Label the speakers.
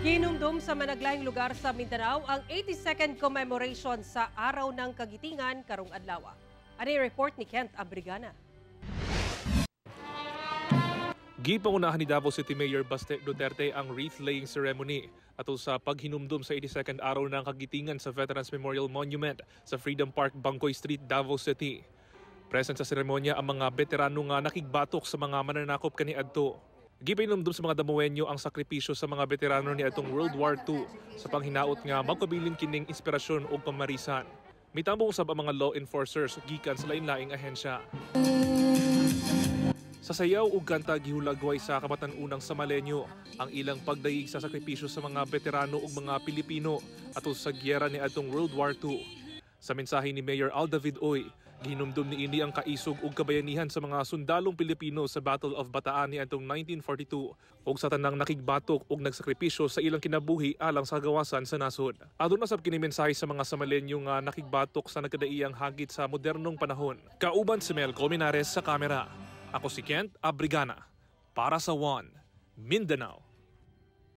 Speaker 1: Gihinumdum sa managlahing lugar sa Mindanao ang 82nd commemoration sa Araw ng Kagitingan karong adlaw. Ani report ni Kent Abrigana.
Speaker 2: Gipangunahan ni Davao City Mayor Baste Duterte ang wreath-laying ceremony atol sa paghinumdum sa 82nd Araw ng Kagitingan sa Veterans Memorial Monument sa Freedom Park, Bangkoy Street, Davao City. Present sa seremonya ang mga veterano nga nakigbatok sa mga mananakop kaniadto. Gipahinumdum sa mga Dabawenyo ang sakripisyo sa mga veterano niadtong World War II sa panghinaot nga magpabilin kining inspirasyon ug pamarisan. Mitambong usab ang mga law enforcers gikan sa lain-laing ahensya. Sa sayaw ug kanta, gihulagway sa kabatan-unang Samalenyo ang ilang pagdayeg sa sakripisyo sa mga veterano ug mga Pilipino atol sa giyera niadtong World War II. Sa mensahe ni Mayor Al David Uy, gihinumdum niini ang kaisog ug kabayanihan sa mga sundalong Pilipino sa Battle of Bataan niadtong 1942 ug sa tanang nakigbatok ug nagsakripisyo sa ilang kinabuhi alang sa kagawasan sa nasod. Aduna sab kini mensahe sa mga Samalenyo nga nakigbatok sa nagkadaiyang hagit sa modernong panahon. Kauban si Mel Colmenares sa kamera. Ako si Kent Abrigana para sa One Mindanao.